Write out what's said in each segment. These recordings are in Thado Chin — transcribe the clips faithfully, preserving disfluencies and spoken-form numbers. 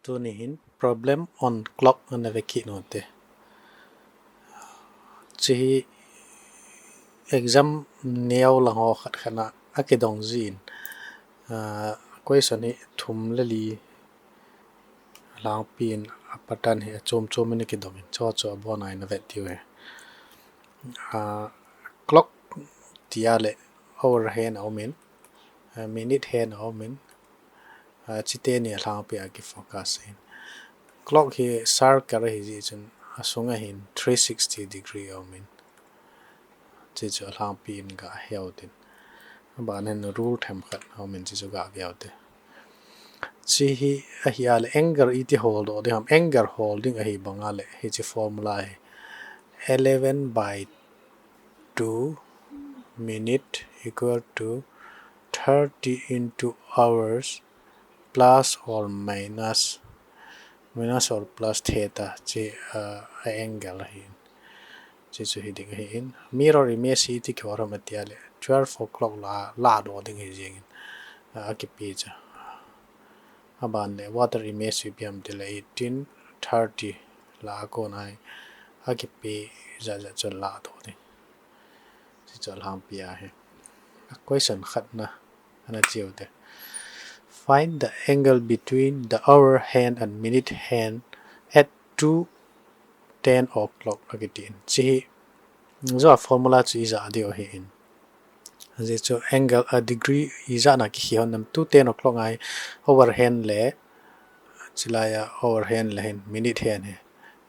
Tuni hin problem on clock ana ve kit u hite. Hiche hi exam neo lang ho khat khat a akidong jin, ah, question hi thum le li alhangpi in a pattern hi achom chom in akidong in, chuche chu abon a ina vet diu ahi. Ah, clock tia le hour hand a um in, ah, minute hand a um in, ah, hiche teni alhangpi a kifocus in. Clock hi circle ahi jeh chun asunga hin three sixty degree a um in, hiche chu alhangpi in ga he u hite. Aban hin rule themkhat a um in, hiche chu ga ve u hite. Hiche hi ahi a le angle iti holdoh ding ham, angle hol ding ahi bang a le hiche formula hi eleven by two minute equal to thirty into hours plus or minus, minus or plus theta, hiche, ah, a angle ahi. Hiche chu hi ding ahi in. Mirror image hi iti kihol ham ati a le twelve o'clock la, ladoh ding ahi jeng in, ah, akipe chu. Aban le water image hi ipi ham ti le eighteen thirty la a kon a hi akipe jat jat chu ladoh ding. Hiche chu alhangpi ahi. Question khatna ana che u hite. Find the angle between the hour hand and minute hand at two ten o'clock akiti in. Hiche hi, hiche a formula chu ija diu ahi in. Ajeh chu angle, a degree ijat na kikhel hon dem, two ten o'clock a hi hour hand le, hiche lai a hour hand le hin minute hand hi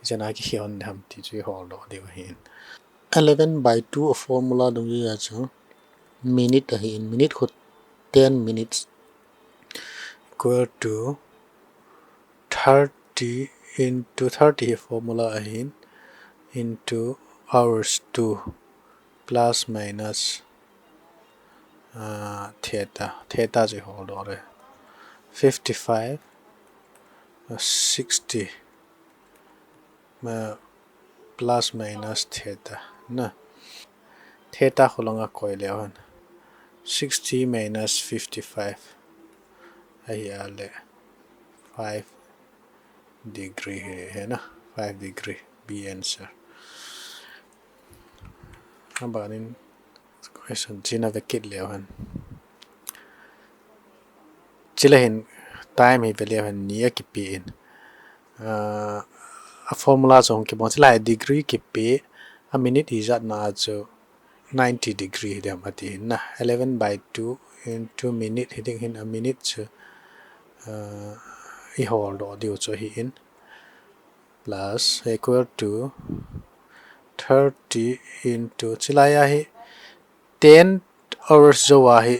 ijat na kikhel hon dem ti chu iholdoh diu ahi in. Eleven by two a formula dungjuiya chu minute ahi in, minute khu ten minutes equal to thirty into, thirty hi formula ahi in, into hours two plus minus, ah, theta, theta chu iholdoh le fifty-five, ah, sixty, ah, plus minus theta na. Theta khu langa koi leu hen, sixty minus fifty-five ahi a le five degree hi, hi na, five degree, B answer. Aban in question chu ina ve kit leu hen. Chule hin time hi ve leu hen ni akipe in. Ah, a formula chu hung kibang, chule degree kipe, a minute ijat na chu ninety degree hi dem ati hin na. Eleven by two into minute hi ding hin, a minute chu, ah, iholdoh diu chu ahi in. Plus equal to thirty into, hiche lai a hi ten hours jou a hi,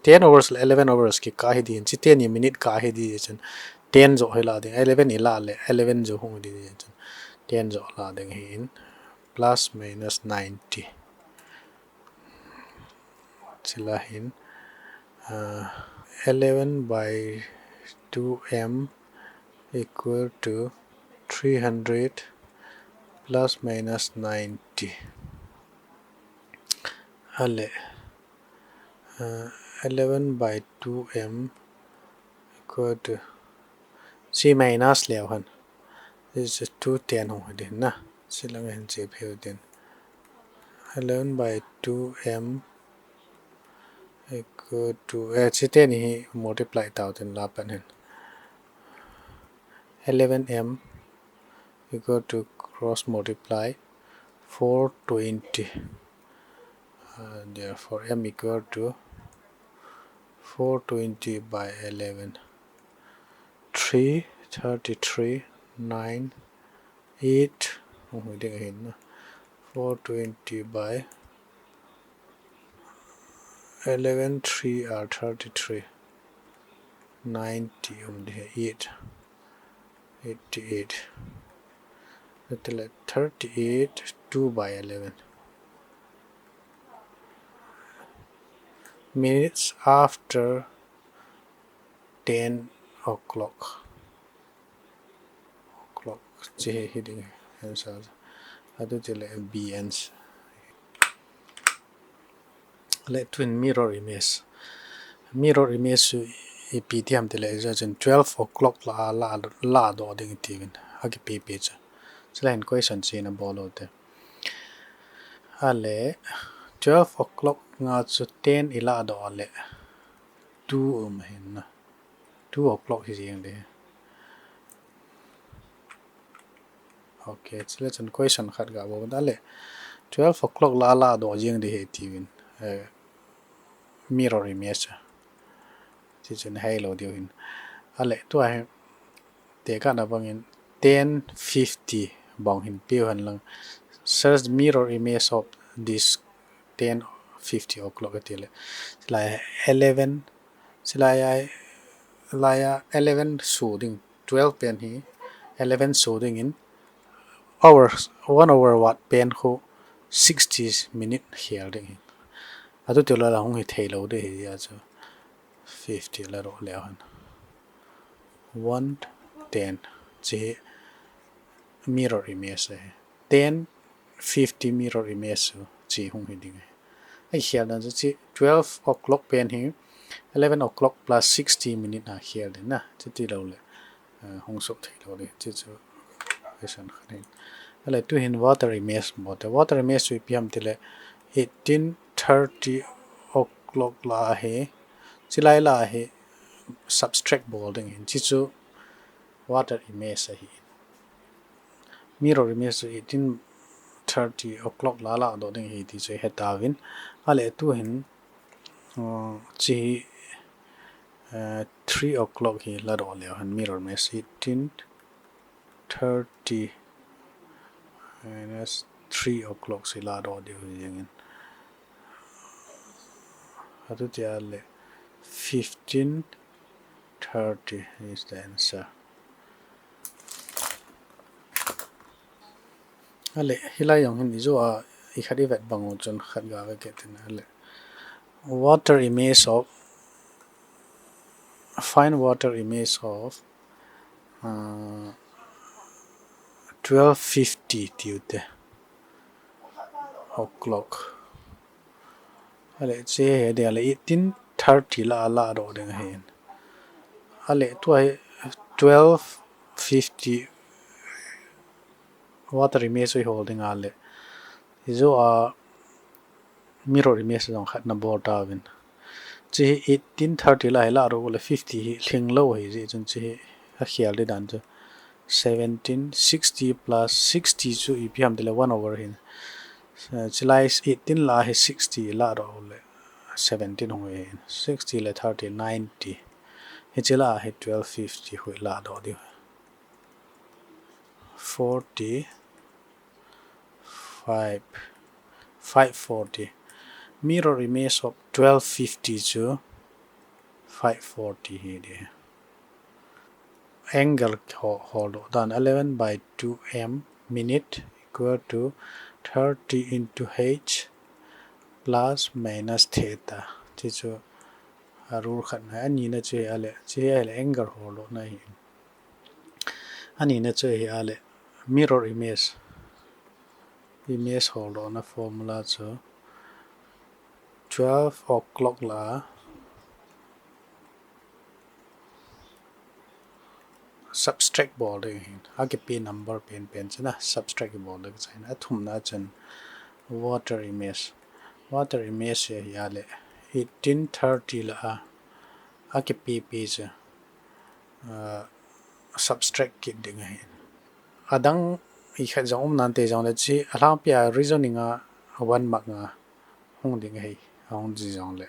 ten hours le eleven hours kikah hi ding, hiche teni minute kah hi ding chun ten jou hi la ding, eleven ila le eleven jou hung ding chun ten jou la ding ahi in, plus minus ninety. Hiche lai hin, ah, eleven by two M equal to three hundred plus minus ninety. Ale, ah, eleven by two M equal to, hiche minus leu hen, hiche two ten hung hi ding na, hiche lang hin che phei u hite. Eleven by two M equal to, eh, hiche teni hi multiply tau hite la pan hin. Eleven M equal to cross multiply four twenty. Uh, therefore, M equal to four twenty by eleven. Three thirty-three, nine, eight, oh, ding ahin na. Four twenty by eleven, three are thirty-three. Ninety, um, ding ahi, eight. Eighty-eight. That is thirty-eight, two by eleven. Minutes after ten o'clock. O'clock. Hiche hi ding answer. Atu chule B answer. Le tun mirror image. Mirror image chu Ipi ti ham tile, ijeh chun twelve o'clock la, la, ladoh ding iti uvin. Akipepi chu. Chule hin question china bol u te. Ale, twelve o'clock nga chu ten iladoh le, two um ahin na. Two o'clock hi jeng de. Ok, chule chun question khat ga bol u te. Ale, twelve o'clock la, ladoh jeng de hi iti uvin. Eh, mirror image. Hiche chun heilou diu hin. Ale, tua hi, tekahna bangin ten fifty bang hin peu hen lang. Search mirror image of this ten fifty o'clock ati le. Hilai eleven, hilai a, hilai a eleven so ding, twelve pen hi, eleven so dingin, hours, one hour watt pen khu sixty minute khel ding hi. Atu tila la hung hi theilou de hi a chu. Fifty ladoh leu hen. One ten. Hiche hi mirror image ahi. Ten fifty mirror image chu hiche hung hi ding ahi. Akhel dan chu hiche twelve o'clock pen hi eleven o'clock plus sixty minute a khel ding na. Chuti lou le. Eh, hung sop theilou le. Hiche chu question khat ahi. Ale tu hin water image bol u te. Water image chu ipi ham tile eighteen thirty o'clock la hi. Hilai la hi subtract bol ding hin. Hiche chu water image ahi. Mirror image chu eighteen thirty o'clock la ladoh ding hi ti chu hetauvin. Ale tu hin, uh, hiche hi, uh, three o'clock hi ladoh leu hen mirror image eighteen thirty minus three o'clock hiche ladoh diu hi jeng in. Atu tia le fifteen thirty is the answer. Ale, hilai jong hin ijou a, ikhat ivet bang u chun khat ga ve kit in ale. Water image of, find water image of, uh, twelve fifty tiu te. O'clock. Ale, hiche hi de ale eighteen thirty la, ladoh ding ahin. Ale, tua hi twelve fifty water image chu ihol ding ale. Ijou a mirror image jong khat nabol tauvin. Hiche hi eighteen thirty la hi ladoh le fifty hi lhinglou ahi jeh chun hiche hi akhel ding dan chu. Seventeen sixty plus sixty chu ipi ham tile one over hin. Eh, hilai eighteen la hi sixty ladoh le seventeen hung hi. Sixty le thirty, ninety. Hiche la hi twelve fifty khu ladoh diu. Forty, five, five forty. Mirror image of twelve fifty chu five forty hi de. Angle ho, holdoh dan eleven by two M minute equal to thirty into H plus minus theta. Hiche chu a rule khat ahi. Anina chu hi ale, hiche hi ale angle holdohna ahi. Anina chu hi ale mirror image. Image holdohna formula chu twelve o'clock la subtract bol ding ahin. Akipe number penpen chu na subtract bol ding ahin. Athumna chun water image. Water image hi ale eighteen thirty la a, akipepi chu, uh, subtract kit ding ahin. Adang ikhat jong um nante jongle hiche alhangpia reasoning a one mark nga hung ding ahi, ahung ji jongle.